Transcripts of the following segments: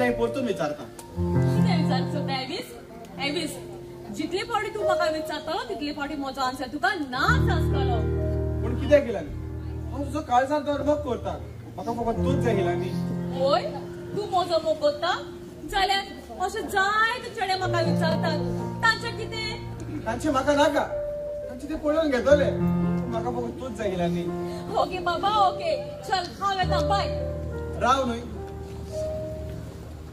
कितें परतून विचारता. कितें विचारचो एवीस? एवीस, जितले फावटी तूं म्हाका विचारतलो तितले फावटी म्हजो आन्सर तुका नाच आसतलो. पूण कितें केल्यानी हांव तुजो काळजान तर मोग करता. म्हाका फकत तूंच जाय हिलानी. वय, तूं म्हजो मोग करता जाल्यार अशें जायते चेडे म्हाका विचारतात, तांचें कितें? तांचें म्हाका नाका, तांचें ते पळोवन घेतले. म्हाका फकत तूंच जाय हिलानी. ओके बाबा, ओके, चल हांव येता, बाय. राव न्हय,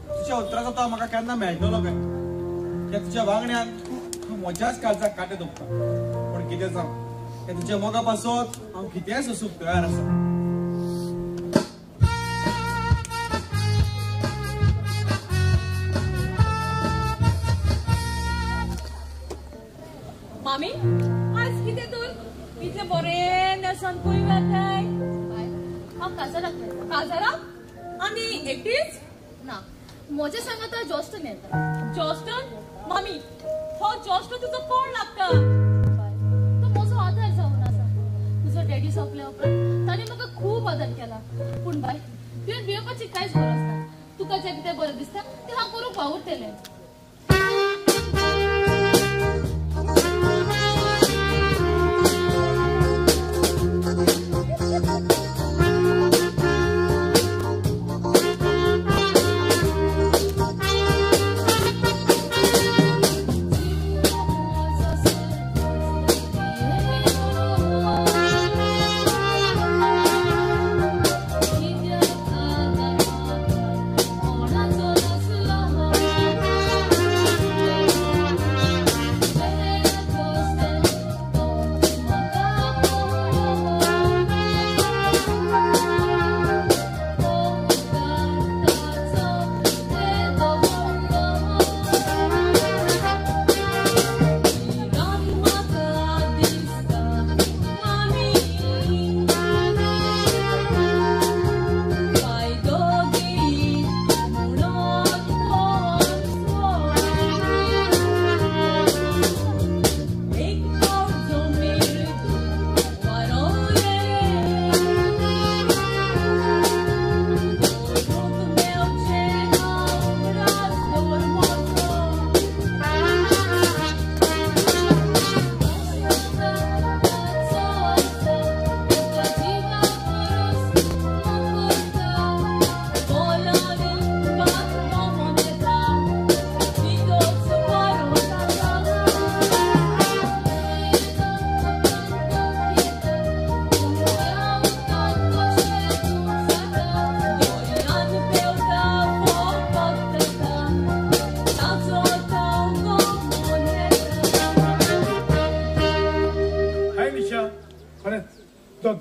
तुज्या उतराचो तो म्हाका केन्ना मेळटलो काय? त्या तुज्या वागण्यान हांव म्हज्याच काळजाक कांटे तोपता. पूण कितें जावं, त्या तुज्या मोगा पासत हांव कितेंय सोसूंक तयार आसा. मामी, आयज कितें तर इतलें बरें न्हेसान खंय वेताय? हांव काजाराक वेता. काजाराक? आनी एकटीच? ना, म्हज्या सांगाता जॉस्टन येता. जॉस्टन? मामी, हो जॉस्टन तुजो कोण लागता? तो म्हजो आदार जावन आसा. तुजो डॅडी सोंपल्या उपरांत ताणें म्हाका खूब आदार केला. पूण बाय, तुवें भियोवपाची कांयच गरज ना. तुका जें कितें बरें दिसता तें हांव करूंक वावुरतलें.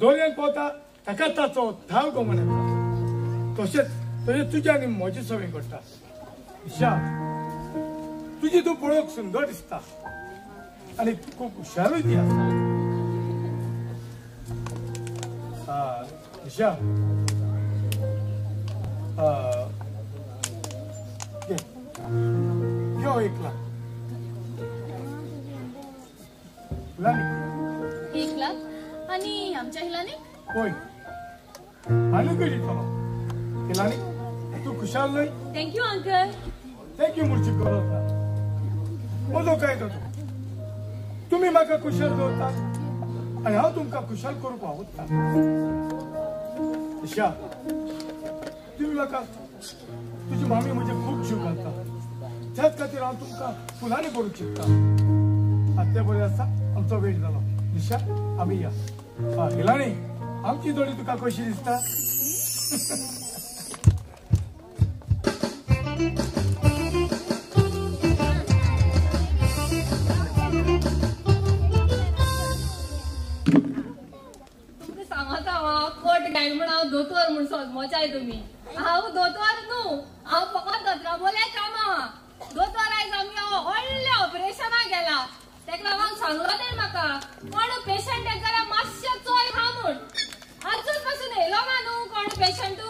दोऱ्यान पावता ताका ताचो धांव गमन येता. तशेंच तशें तुज्या आनी म्हजी संवय घडटा. निशा, तुजी तूं पळोवंक सुंदर दिसता आनी खूब हुशारूय ती आसा. निशा, घे 1 लाख. 1 लाख आणि आमच्या हिलानी? होय, आनी दितलो. हिलानी, तूं खुशाल न्हय? Thank you uncle. Thank you म्हणची गरज ना. म्हजो काय तो तुमी म्हाका खुशाल दवरतात आनी हांव तुमकां खुशाल करूंक वावुरता. निशा, तुमी म्हाका, तुजी मामी म्हजे खूब जीव घालता, त्याच खातीर हांव तुमकां फुलांनी करूंक शिकता. आतां बरें आसा, आमचो वेळ जालो. निशा, आमी या. हिलानी, आमची जोडी तुका कशी दिसता? तुमकां सांगता हांव कोट घायल म्हूण हांव दोतोर म्हूण सोजमोचाय तुमी. हांव दोतोर न्हू, हांव फकत दोतोरा कामां आहा. दोतोर आयज आमगे व्हडल्या ऑपरेशनाक गेला. तेका लागून सांगलो तेणें म्हाका कोण पेशंट येत जाल्यार मातशें चोय हा म्हूण. आजून पासून येयलो ना न्हू कोण पेशंटू,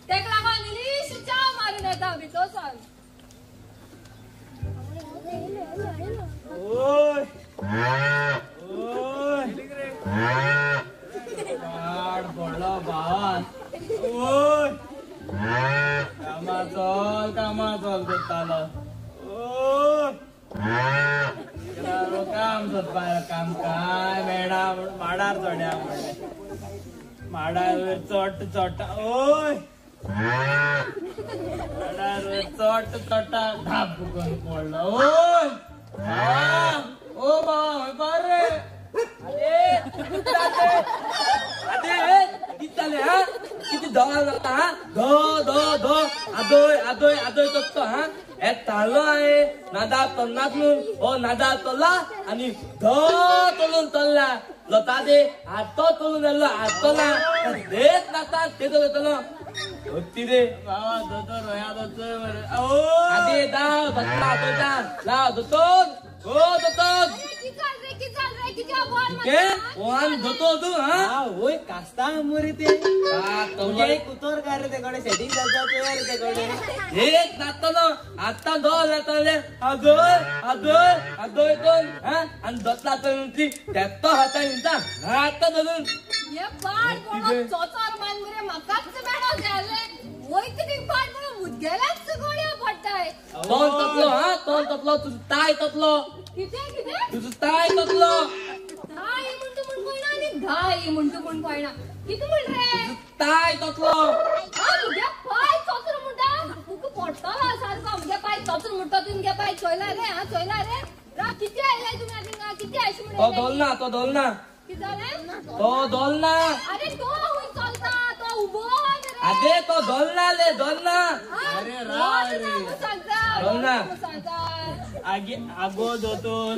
तेका लागून इल्लीशी च्याव मारून येता भितर सावन. ओय ओय, पडलो भावान. ओय कामा चल, कामा. काम सोदपा काम काय मेळना म्हूण माडार चोड्या म्हणलें माडार वयर चोट चोडटा ओय माडार वयर चोट चोडटा धाप करून पडलो ओय ओ बाबा बरे कितें जालें हा कितें धोल जाता हा धो धो धो आदोय आदोय आदोय तोचतो हा हे तालो आहे नादा तन्नात न्हू हो नादा तोल्ला आनी धो तोलून तल्ला लता दे हातो तोलून जाल्लो हातो ना देत नाता ते तोलतलो होती रे बाबा दोतोर होया दोतोर मरे आदे दाव दत्ता दोता लाव दोतोर ओ दोतोर ताय तोतलो तुझो ताय तोतलो ताय म्हणतो म्हण कळना आनी धाय म्हणतो म्हण कळना कितें म्हण रे ताय तोतलो म्हगे पाय चोचर म्हणटा तुका पडटलो सारको म्हगे पाय चोचर म्हणटा तूं म्हगे पाय चोयला रे हा चोयला रे रा कितें आयलाय तुमी आतां कितें आयशे म्हणटा तो दोलना तो दोलना कितें जालें तो दोलना अरे तो हुंय चलता तो उबो अरे तो दोलना ले दोलना अरे रा रे दोलना आगे आगो दोतोर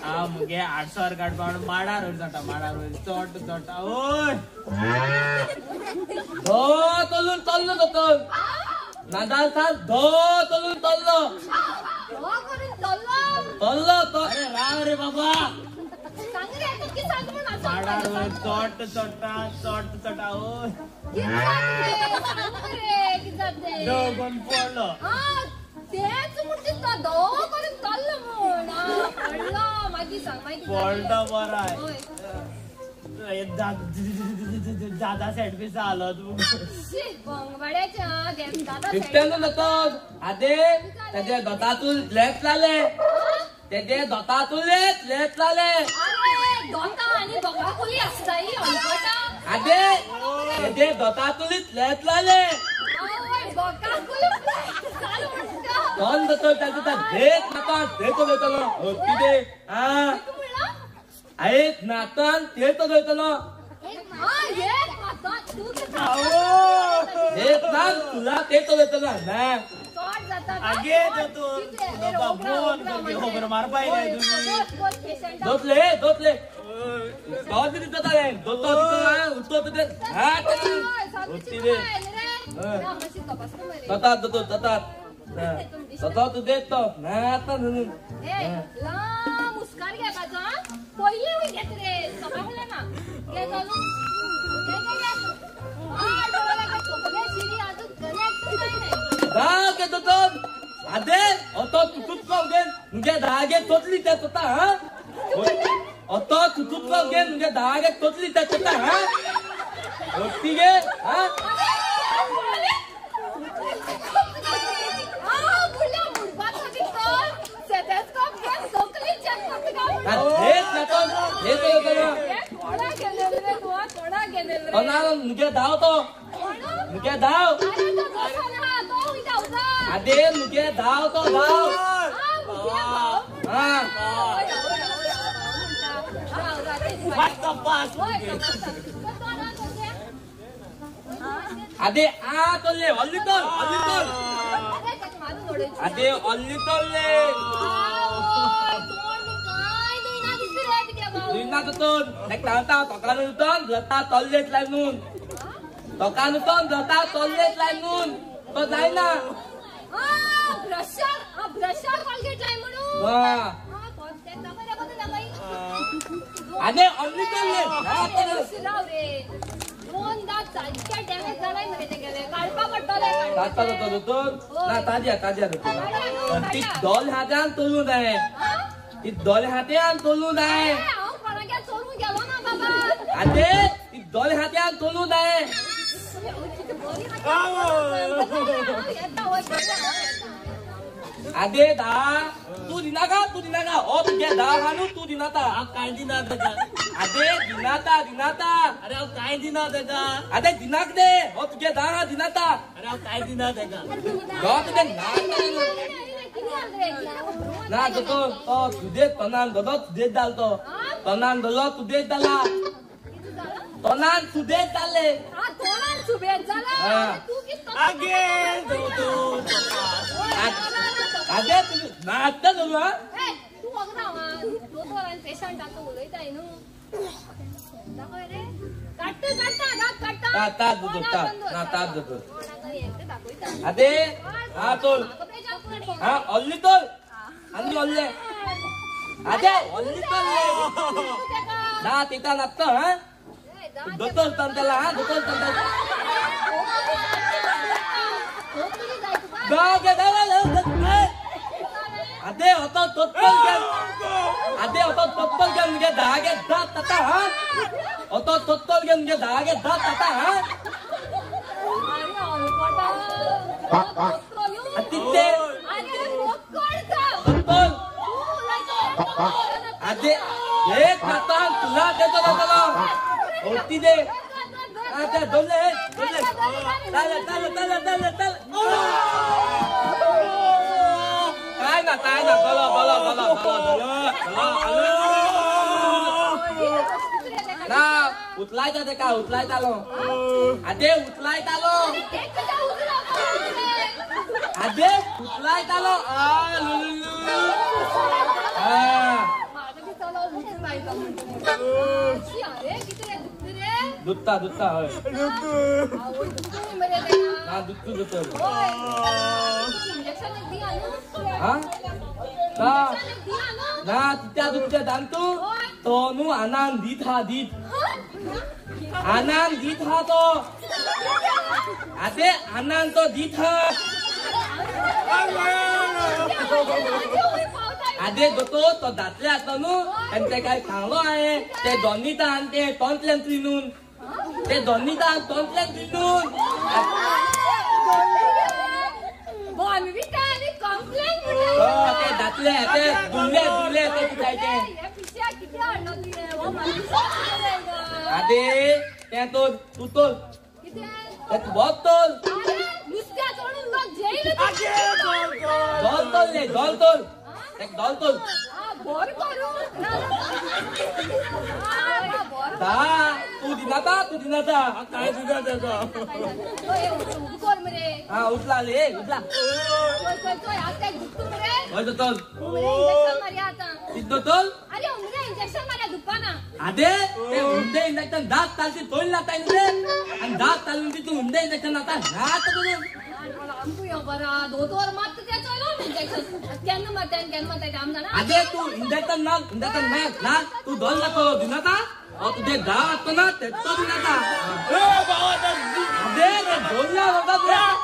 आ मुगे 800 काडपा म्हणून माडार वयर चडटा माडार वयर चोट चोडटा ओय धो तोलून तल्लो दोतोर नादाल साल धो तोलून तल्लो तल्लो तो अरे राव रे बाबा माडार वयर चोट चोडटा चोट चोडटा ओय दोगून पडलो तेच म्हणटा तो धो करून चल्लो म्हण पडलो मागीर सांग मागीर पडलो बरो दादा सेट बी जालो तूं दोतोर आदे तेजे दोतातून लेट लाले तेजे दोतातून लेट लाले आदे तेजे दोतातून लेट लाले दोन दोतोर ताका धेत नाका धेत उलयतलो कितें आं एक नातान तेच उलयतलो एक नान तुला तेच उलयतलो ना आगे दोतोर खबर मारपा येयले तुमी दोतले दोतले दोन दिता रे दोतो दिता उतो ततात दोतोर ततात ततो तूं देत तो नाता धरून लांब हुस्कार घेवपाचो पयलीं घेत रे सगळें ना घे चालू धाव घे दोतोर आदे अतो तुतुपको घे मुगे धागे तोतली ते तोता हा अतो तुतुपको घे मुगे धागे तोतली ते तोता हा होती गे हा मुगे धाव तो मुगे धाव आदे मुगे धाव तो धाव आदे आ तोल्ले हल्ली तोल हल्ली तोल आदे हल्ली तोल्ले ना दोतोर ताका तोकान लता तोल्लेच लाय न्हू तोकान लता तोल्लेच लाय न्हू तो जायना आनी ऑनली तोल्ले दोतोर ना ताज्या ताज्या दोतोर ती दोल हातान तोलूं जाय ती दोल हात्यान तोलूं जाय आदे ती दोल हात्यान तोलूं जाय आदे धा तू दिनाका तू दिनाका ओ तुगे धा हानू तू दिनाता हांव कांय दिना तेका आदे दिनाता दिनाता अरे हांव कांय दिना तेका आदे दिनाक दे ओ तुगे धा हा दिनाता अरे हांव कांय दिना तेका धा तुगे ना ना दोतोर तो तुजेच तोंडान धलो तुजेच जाल तो तोंडान धलो तुजेच जाला तोंडान सुबेज जाले आगे नाचता धरू हा तूं वखदां दोतोर पेशंट आतां उलयताय न्हू काडटा काडटा दांत काडटा तात दोतोर तात ना तात दोतोर आदे हा तोल हा ओल्ली तोल आनी ओल्ले आदे ओल्ली तोल ना तिता नाचता हा दोतोर तंतला हा दोतोर तंतला आदे होतो तोत्तल गेल आदे होतो तोत्तल गेल मुगे धागे दात ताता हा होतो तोत्तल गेल मुगे धागे दात ताता हा तिथे तोत्तल आदे एक नातान तुला देतो जातलो होती दे आदे दोनले दोनले ताले ताले ताले ताले ताले काय ना दलो दलो दलो दलो दलो दलो ना उतलायता तेका उतलायतालो आदे उतलायतालो आदे उतलायतालो आ लुलुलु आ दुखता दुखता हय ना दुखतू दुखता हा ना ना तित्या दुखत्या दांतू तो न्हू आनान दीत हा दीत आनान दीत हा तो आते आनान तो दीत हा आदे दोतोर तो दातले आसलो न्हू आनी ते काय खांगलो हांवें ते दोन्नीता आनी ते तोंतल्यान त्रिनून ते दोन्नीता तोंतल्यान त्रिनून ते दातले ते दुल्ले दुल्ले ते कितें ते आदे ते तोल तूं तोल ते तूं बोत तोल दोल तोल न्ही दोल तोल एक दोल तोल दा तू दिनाता तू दिनाता काय दिना तेका हा उठला ले उठला हय दोतोर दोतोर आदे ते हुंडे इंजेक्शन दांत तालची तोल लागता रे आनी दांत तालून तितून हुंडे इंजेक्शन आता ना आदे तू इंजेक्शन ना इंजेक्शन ना ना तू दोन लागतो दिनाता ओ तुझे धा वाजतो ना ते तो दिनाता अरे ते दोन लाख होता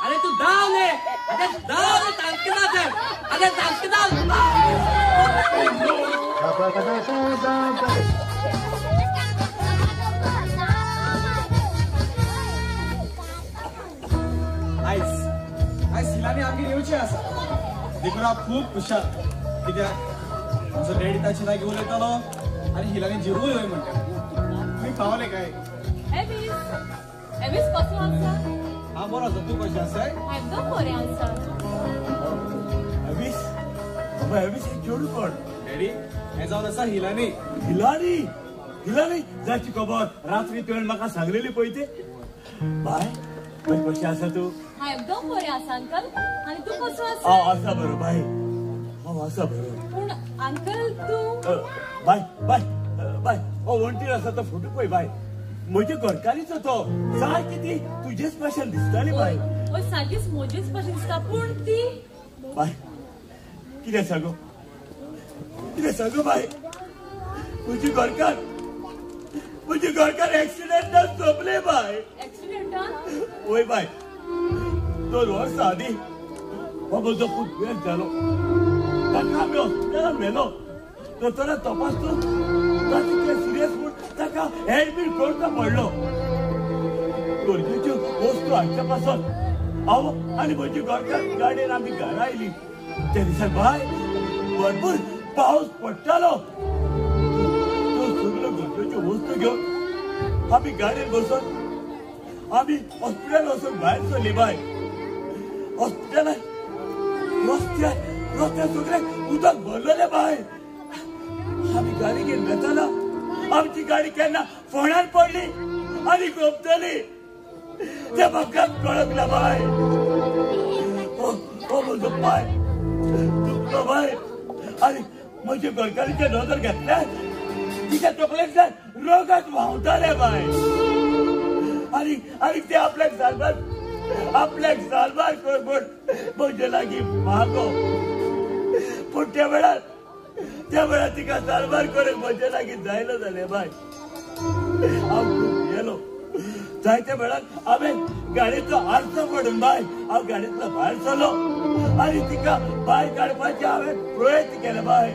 अरे तू धाव ले अरे धाव ले तांकना ते अरे तांकना आयज आयज सिलानी आमगेर येवचें आसा देखून हांव खूब खुशाल कित्याक आमचो डॅडी ताचे लागीं उलयतालो आनी हिलानी जिरूय हय म्हणटा तुमी पावले काय एवीस कसो आसा हांव बरो आसा तूं कशें आसा एकदम बरें आसा एवीस बाबा एवीस हें चेडूं कोण डॅडी हें जावन आसा हिलानी हिलानी हिलानी जाची खबर रात्री तुवें म्हाका सांगलेली पळय ते बाय बाय कशें आसा तूं हांव एकदम बरें आसा अंकल आनी तूं कसो आसा हांव आसा बरो बाय हांव आसा बरो पूण अंकल तूं बाय बाय बाय हो वण्टीर आसा तो फोटो पळय बाय म्हजे घरकारीचो तो सारकी ती तुजेच भाशेन दिसताली बाय हय सारकीच म्हजेच भाशेन दिसता पूण ती बाय कितें सांगू कितें सांगू बाय म्हजी घरकार एक्सिडेंटान सोंपले बाय एक्सिडेंटान वय बाय 2 वर्सां आदीं हो म्हजो पूत दुयेंत जालो ताका आमी हॉस्पिटलान व्हेलो दोतोरान तपासलो ताचें सिरियस म्हूण ताका एडमीट करचो पडलो गरजेच्यो वस्तू हाडच्या पासून हांव आनी म्हजी घरकार गाडयेन आमी घरा आयली त्या दिसा बाय भरपूर पावस पडटालो. तो सगळ्यो गरजेच्यो वस्तू घेवन आमी गाडयेर बसून आमी हॉस्पिटल वचून भायर सरली बाय. हॉस्पिटलान रस्त्यार रस्त्यार सगळें उदक भरलेलें बाय. आमी गाडी घेवन वेताना आमची गाडी केन्ना फोंडार पडली आनी गोपतली ते म्हाका कळकना बाय. हो म्हजो पांय दुखलो बाय आनी म्हजे घरकारीचे नदर घेतल्यार तिच्या तकलेंतल्यान रगत व्हांवतालें बाय. आनी आनी ते आपल्याक सालबार आपल्याक सालबार कर म्हूण म्हजे लागीं मागो. पूण त्या वेळार तिका सालबार करूंक म्हजे लागीं जायना जालें बाय. हांव खूब भियेलो. जायत्या वेळार हांवें गाडयेचो आरसो पडून बाय हांव गाडयेंतलो भायर सरलो आनी तिका भायर काडपाचें हांवें प्रयत्न केले बाय.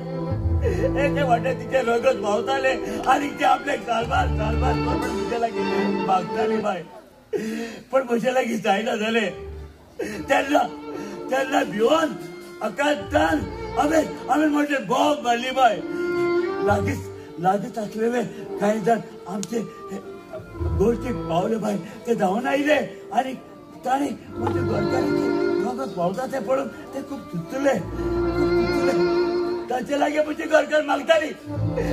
एके वाटेन तिचें रगत व्हांवतालें आनी ते आपल्याक सालबार सालबार कर म्हूण म्हजे लागीं मागताली बाय. पण म्हजे लागीं जायना जालें. तेन्ना तेन्ना भिवन अकांतान हांवें हांवें म्हटलें बॉम्ब मारली बाय. लागींच लागींच आसलेले कांय जाण आमचे गोश्टीक पावले बाय. ते धांवन आयले आनी तांणी म्हजे घरकारीचे रगत व्हांवता तें पळोवन ते खूब चुचले खूब चुचले. तांचे लागीं म्हजी घरकार मागताली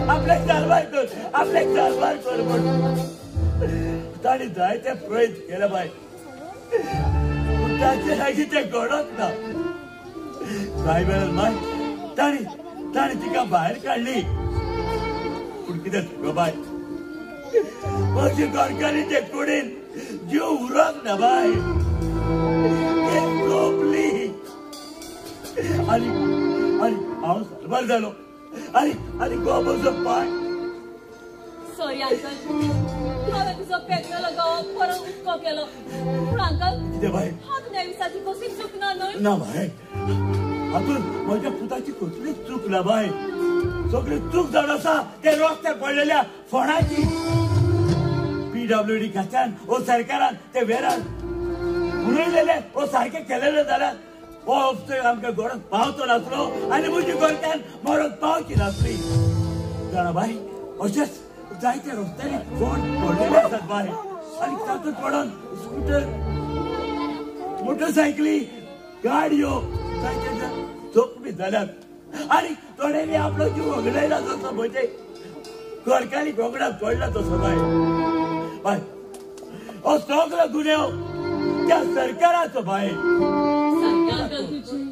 आपल्याक सारवार कर आपल्याक सारवार कर म्हूण. तांणी जायते प्रयत्न केले बाय पूण तांचे लागीं तें घडत ना. कांय वेळार बाय तांणी तांणी तिका भायर काडली. पूण कितें सांगू बाय, म्हजी घरकारीचे कुडीन जीव उरक ना बाय. ती सोंपली आनी आनी हांव सालबार जालो आनी आनी गो म्हजो पांय. सॉरी अंकल, हांवें तुजो पेटलेलो गो परत उदको केलो. पूण अंकल कितें बाय, हांव नेविसाची कसली चूक ना न्हय? ना बाय, हातूंत म्हज्या पुताची कसलीच चूक ना बाय. सगळी चूक जावन आसा ते रस्त्यार पडलेल्या फोंडाची. पीडब्ल्यूडी खात्यान ओ सरकारान ते वेरान उडयलेले ओ सारकें केलेले जाल्यार हो अफसर आमकां गोडाक पावचो नासलो आनी म्हजी घरच्यान मरोंक पावची नासली. जाणा बाय, अशेंच जायते रस्त्यांनी फोंड पडलेले आसात बाय. आनी तातूंत पडोन स्कुटर मोटरसायकली गाडयो जायते जाण जखमी जाल्यात आनी थोड्यांनी आपलो जीव वगडायला तसो म्हजे घरकान्नी गोगडाक पडला तसो बाय. बाय हो सगळो गुन्यांव त्या सरकाराचो बाय. सारकें अंकल तुजें.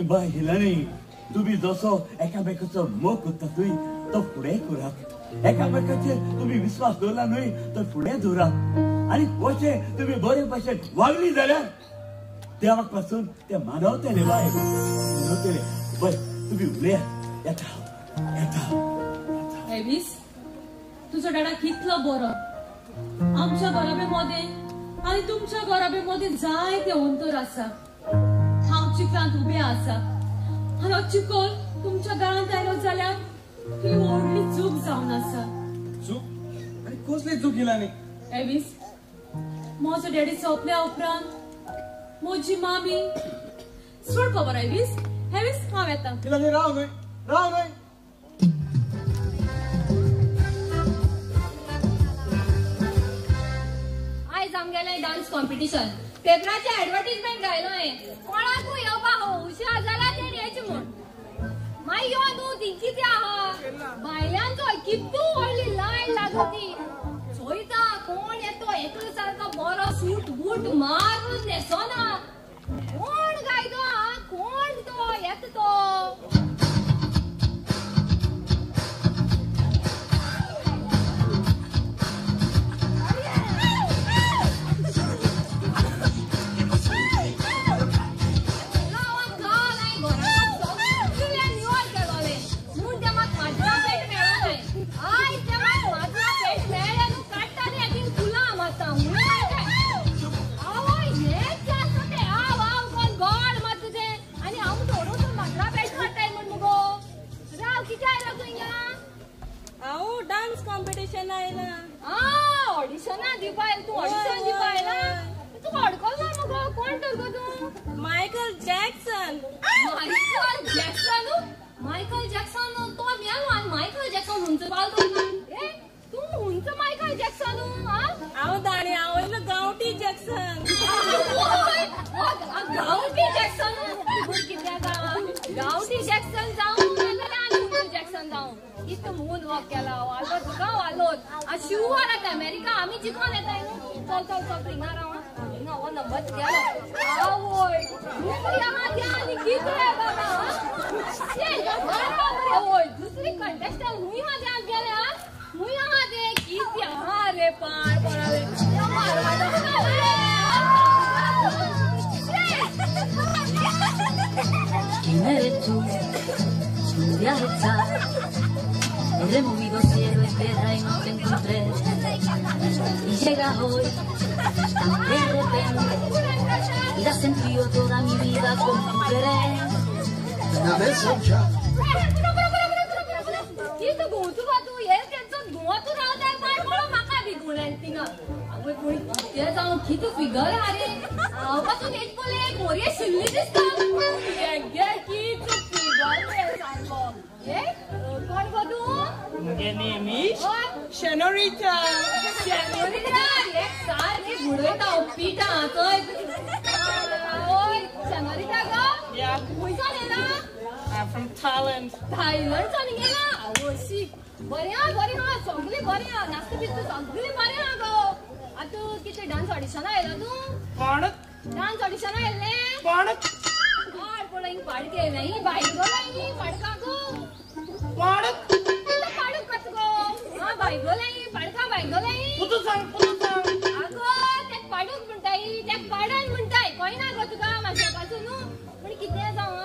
बाय हिलानी तुमी जसो एकामेकाचो मोग करता न्हय तो फुडें करात. एकामेकाचेर तुमी विस्वास दवरला न्हय तो फुडें दवरात. आनी अशें तुमी बरे भाशेन वागली जाल्यार देवाक पासून ते मानवतले बाय, मानवतले. बरें तुमी उलयात. येता येता. एवीस, तुजो डाडा कितलो बरो. आमच्या घराबे मदें आनी तुमच्या घराबे मदें जायते अंतर आसा. हांव चिखलांत उबें आसा आनी हो चिखल तुमच्या घरांत आयलो जाल्यार ही व्हडली चूक जावन आसा. चूक? आनी कसली चूक हिलानी? एवीस, म्हजो डॅडी सोंपल्या उपरांत म्हजी मामी सोड खबर हेवीस हेवीस हांव येता. हिलानी राव न्हय, राव न्हय. आयज आमगेलें डान्स कॉम्पिटिशन पेपराचे ऍडव्हर्टीजमेंट घायलो हांवें. कोणाकूय येवपा हो हुशार जाल्यार तेणी येचें म्हूण. मागीर यो न्हू ती कितें आहा बायलांचो कितू व्हडली लायन लागली ती चोयता कोण येतो एकलो सारको बरो सूट बूट मारून न्हेसोना. कोण गायतो हा कोण तो येता तो. ¿Quién eres tú? ¿Dónde has estado? He removido cielo y tierra y no te encontré. Y llegas hoy, tan de repente, y das sentido a toda mi vida con tu querer. कितू figure आरे हांव पासून एक पळय एक मोरये शिल्ली दिसता. कितू figure रे सारको. हे कोण गो तूं? मुगे नेम is शेनोरिटा. शेनोरिटा एक सारकी बुडयता पिटा चोय. ओय शेनोरिटा गो खंयच्यान येयला? I'm from Thailand. थायलंडच्यान येयला? आवशी बरें आहा बरें आहा सगळीं बरें आहा नाचता बिचता सगळीं बरें आहा गो. आतां कितें डान्स ऑडिशना आयला तूं? कोण? डान्स ऑडिशना आयिल्लें? कोण? पाड पडलो हिंग पाडके येयलें ही बायल गो ही पाडका गो. कोण? पाडूक कत गो आं बायल गो ही पाडका बायल गो ही. पुतू सांग पुतू सांग. आगो तेक पाडूक म्हणटाय तेक पाडन म्हणटाय कळना गो तुका म्हाज्या पासून न्हू. पूण कितें जावं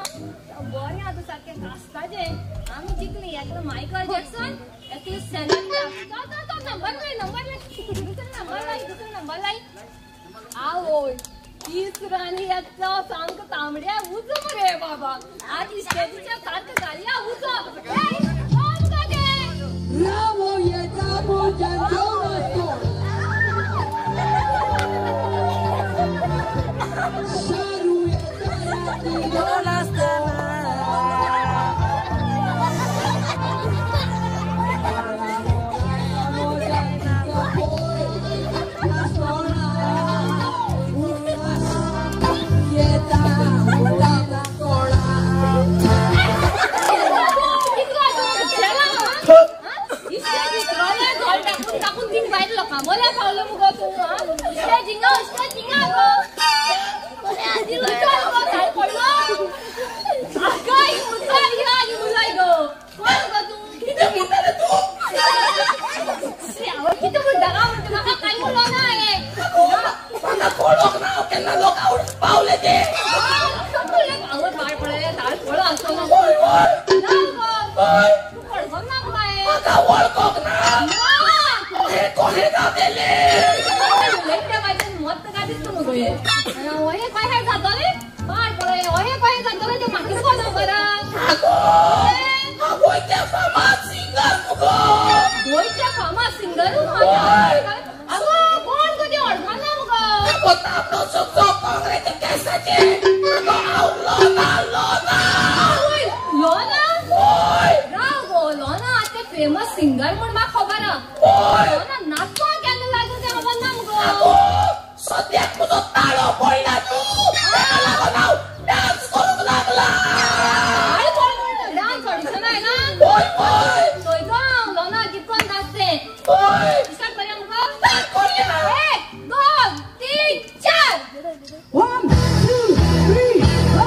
बरें आतां सारकें कास्ताचें आमी जिखली. एकलो मायकल जॅक्सन एकली सेनोरिटा. चल चल चल नंबर लाय नंबर लाय दुसरो नंबर लाय दुसरो नंबर लाय. आवय तिसरांनी येता सामको तांबड्या उजो मरे बाबा. आज स्टेजीच्या सारको घालया उजो. कोण गो तें? ना नाचपाक केन्ना लागलो तें खबर ना मुगो. सद्याक म्हजो ताळो पडला न्हू, तेका लागून हांव डान्स करूंक लागला. डान्स ऑडिशन आहे ना? हय हय. थंय गो हांव लोना कितकोन नाचते. हय. स्टार्ट करूया मुगो? स्टार्ट करूया. 1 2 3 4. 1 2 3 4.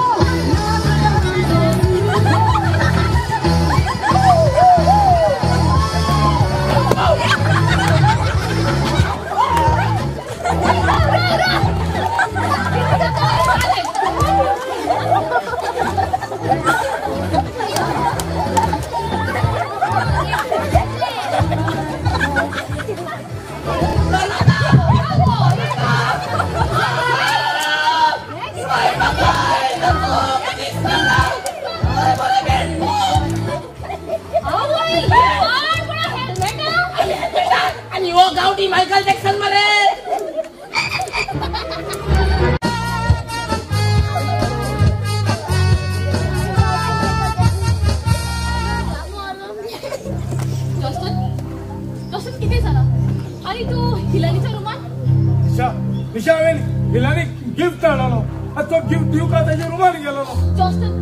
गावठी मायकल जॅक्सन मरे. जॉस्टन कितें जाला आनी तूं हिलानीच्या रुमान? निशा निशा हांवें हिलानी गिफ्ट हाडलो आनी तो गिफ्ट दिवका ताच्या रुमान गेलो. जॉस्टन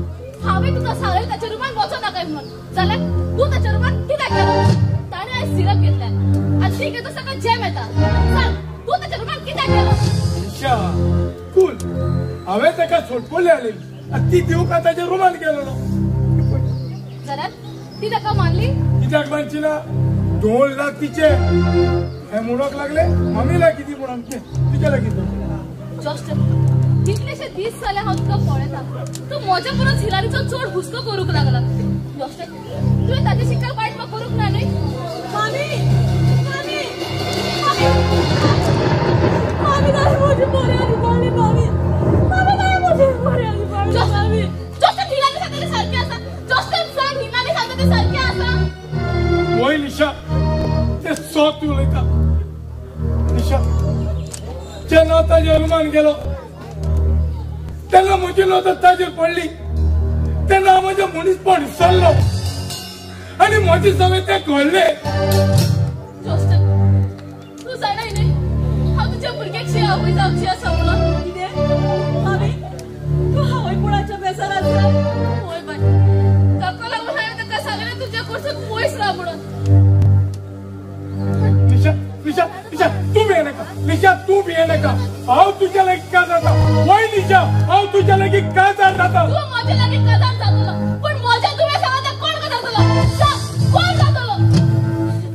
हांवें तुका सांगलें ताच्या रुमान वचो नाका म्हणून, जाल्यार तूं ताच्या रुमान कित्याक गेलो? ताणें आयज सिरप घेतलें आनी ती घेता सगळं जॅम येता. सांग तूं ताच्या रुमान कित्याक गेलो? निशा कूल, हांवें ताका सोडपोली हाडली आनी ती दिवका ताच्या रुमान गेलो. जाल्यार ती ताका मानली? कित्याक मानची ना? 2 लाख तिचे हे म्हणूंक लागले मम्मी लागीं दी म्हणून तिच्या लागीं. जॉस्टन कितलेशे दीस जाले हांव तुका पळयता, तूं म्हज्या परस हिलारीचो चड हुस्को करूंक लागला. जॉस्टन तुवें ताचे शिकार वायट म्हाका करूंक ना न्हय? मामी मामी मामी मामी ताणें म्हजी बरी आनी पडली. मामी मामी ताणें म्हजी बरी आनी पडली. मामी जॉस्टन हिलारी सांगता तें सारकें आसा. जॉस्टन सांग हिलारी सांगता तें सारकें आसा. वय निशा ते सोत उलयता. निशा जेन्ना ताज्या रुमान गेलो तेन्ना म्हजी नदर ताजेर पडली, तेन्ना म्हजें मनीसपण विसरलो आनी म्हजें सगळें तें घडलें. जॉस्टन तूं जाणाय न्हय हांव तुज्या भुरग्याक शी आवय जावची आसा म्हणून. कितें मामी तूं आवयपणाच्या बेजार आसा? हय बाय, ताका लागून हांवें ताका सांगलें तुज्या कडसून पयस राव म्हणून. निशा निशा निशा तूं भिये नाका. निशा तूं भिये नाका. हांव तुज्या लागीं काजार जाता. वय निशा हांव तुज्या लागीं काजार जाता. तूं म्हज्या लागीं काजार जातलो पूण म्हज्या तुवें सांगता कोण काजार जातलो? सांग कोण जातलो?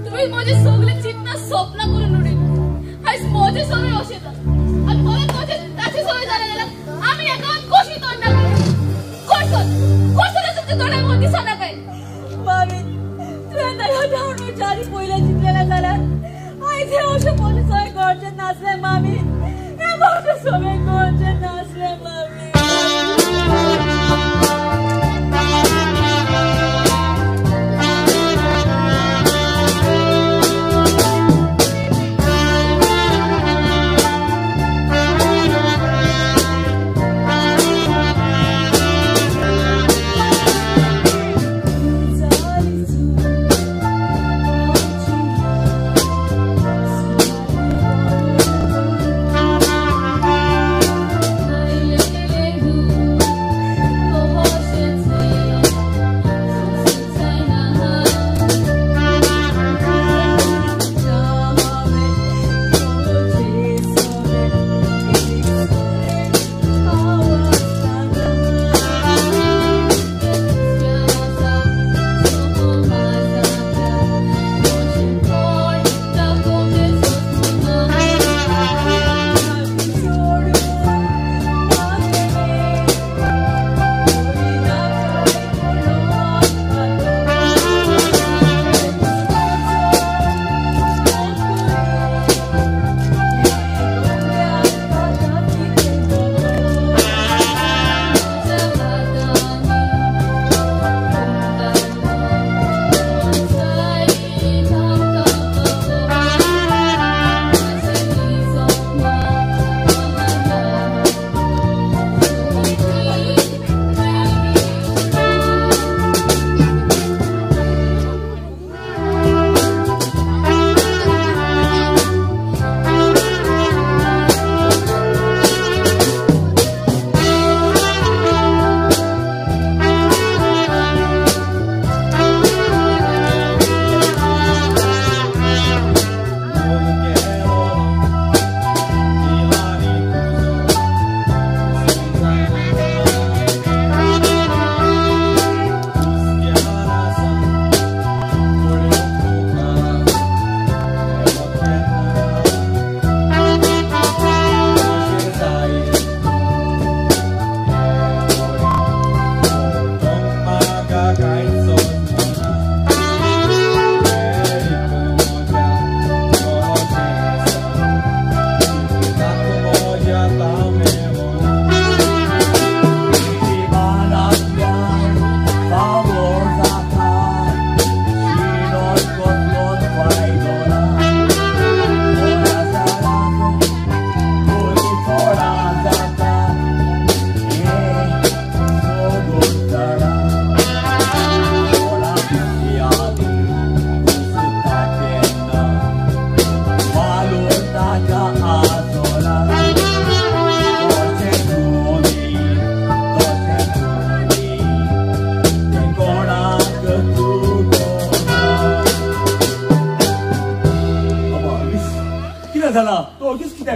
तुवें म्हजी सगळीं चिंतना सपनां करून उडयली. आयज म्हजें सगळें अशें जालां आनी परत म्हजें ताचें सगळें जालें जाल्यार आमी ह्या गांवांत कशीं तोंडां कोण कोण तुमच्या तोंडाक म्हण दिसना काय? मामी तुवें ताका धांवून विचारी पयलें चिंतलेलें जाल्यार आयज हें अशें म्हजें सगळें घडचें नासलें. मामी हें म्हजें सगळें घडचें नासलें. मामी Thank you.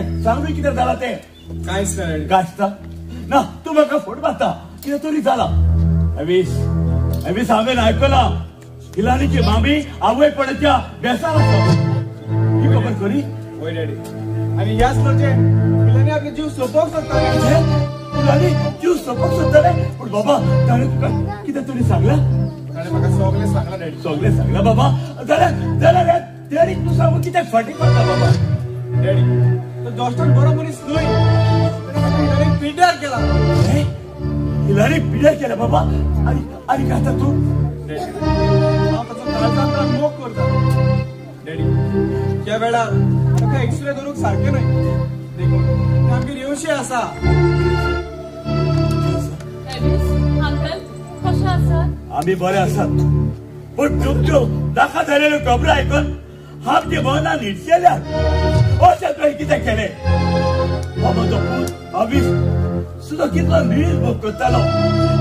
कित्याक सांगूय कितें जालां तें? कांयच ना डॅडी. कांयच ना? ना तूं म्हाका फट मारता, कितें तरी जालां. एवीस एवीस हांवें आयकलां हिलानीची मामी आवयपणाच्या बेसार आसा. ही खबर खरी? हय डॅडी, आनी ह्याच लजेन हिलानी आपलो जीव सोंपोवंक सोदतालें. हिलानी जीव सोंपोवंक सोदतालें? पूण बाबा ताणें तुका कितें तरी सांगलां? ताणें म्हाका सगळें सांगलां डॅडी. सगळें सांगलां बाबा? जाल्यार जाल्यार डॅडी तूं सांगू कित्याक फाटीं पडटा बाबा? डॅडी तो जॉस्टन बरो मनीस न्हय, ताणें हिलानीक पिड्ड्यार केला. हिलानीक पिड्ड्यार केला बाबा? आनी आनी आतां तूं? डॅडी हांव ताचो काळजांतल्यान मोग करता. डॅडी ह्या वेळार ताका एक्सरे धरूंक सारकें न्हय, देखून तें आमगेर येवशें आसा. अंकल कशें आसात? आमी बरे आसात, पूण तुमच्यो नाका जालेल्यो खबरो आयकून आमची मनां निर्शेल्यात. अशें तुवें कितें केलें? हो म्हजो पूत अवीस सुद्दां कितलो निळीस मोग करतालो,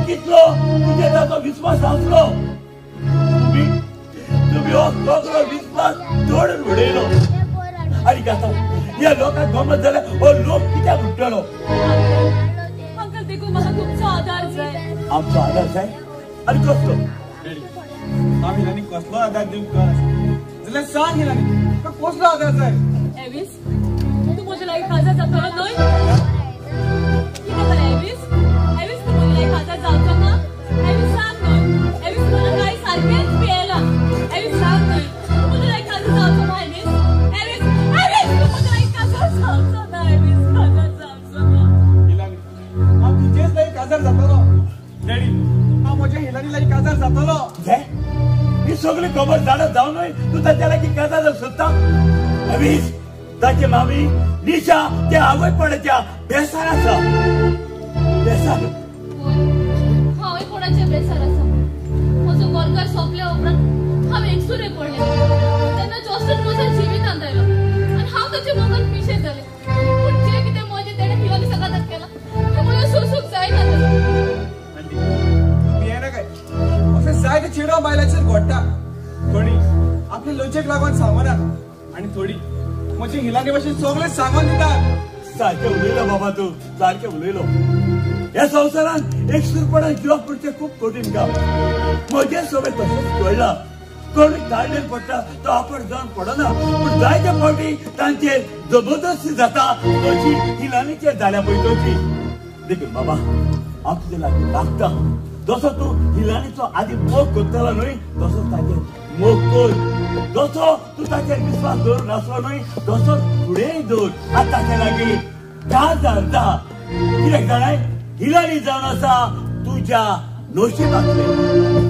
कितलो तुजेर ताचो विस्वास आसलो. तुमी तुमी हो सगळो विस्वास तोडून उडयलो. आनी आतां ह्या लोकांक गमत जाल्यार हो लोक कित्याक उठ्ठलो? अंकल देखून म्हाका तुमचो आदार जाय. आमचो आदार जाय? आनी कसलो? डॅडी हांव हिलानीक कसलो आदार दिवंक तयार आसा जाल्यार सांग हिलानी, तुका कसलो आदार जाय? एवीस तूं म्हज्या लागीं काजार जातलो न्हय? कितें जालें एवीस? एवीस तूं म्हज्या लागीं काजार जावचो ना? एवीस सांग न्हय. एवीस म्हाका कांय सारकेंच पियेलां. एवीस सांग न्हय, तूं म्हज्या लागीं काजार जावचो ना? एवीस एवीस एवीस तूं म्हज्या लागीं काजार जावचो ना? एवीस काजार जावचो ना? हिलानी हांव तुजेच लागीं काजार जातलो. डॅडी हांव म्हज्या हिलानी लागीं काजार जातलो. ही सगळी खबर जाणा जावनूय तूं ताच्या लागीं काजार जावंक सोदता? एवीस ताची मामी निशा ते आवयपणाच्या बेसार आसा. बेसार? हांवूय कोणाच्या बेसार आसा. म्हजो गोरकार सोंपल्या उपरांत हांव एकसुरें पडलें. तेन्ना जॉस्टन म्हज्या जिवितांत आयलो आनी हांव ताचे मोगान पिशें जालें. पूण जें कितें म्हजें तेणें हिलानी सकाळात केलां तें म्हज्या सोंसूंक जायना जालें. तूं भियेना काय? अशें जायते चेडवां बायलांचेर घडटा. थोडीं आपले लजेक लागून सांगनात आनी थोडीं म्हजे हिलानी भाशेन सगळें सांगून दितात. सारकें उलयलो बाबा तूं, सारकें उलयलो. ह्या संवसारांत एकसूरपणान जिवप म्हणचें खूब कठीण काम. म्हजें सगळें तशेंच घडलां. कोणूय ताळणेर पडटा तो आपण जावन पडना, पूण जायते फावटी तांचेर जबरदस्ती जाता तशी हिलानीचेर जाल्या पळय तशी. देखून बाबा हांव तुजे लागीं लागता, जसो तूं हिलानीचो आदी मोग करतालो न्हय तसोच ताचेर मोग कर. जसो तूं ताचेर विस्वास दवरून नासलो न्हय तसोच फुडेंय दवर. आतां ताचे लागीं 10,000 जा. कित्याक जाणाय, हिलानी जावन आसा तुज्या नशिबांतलें.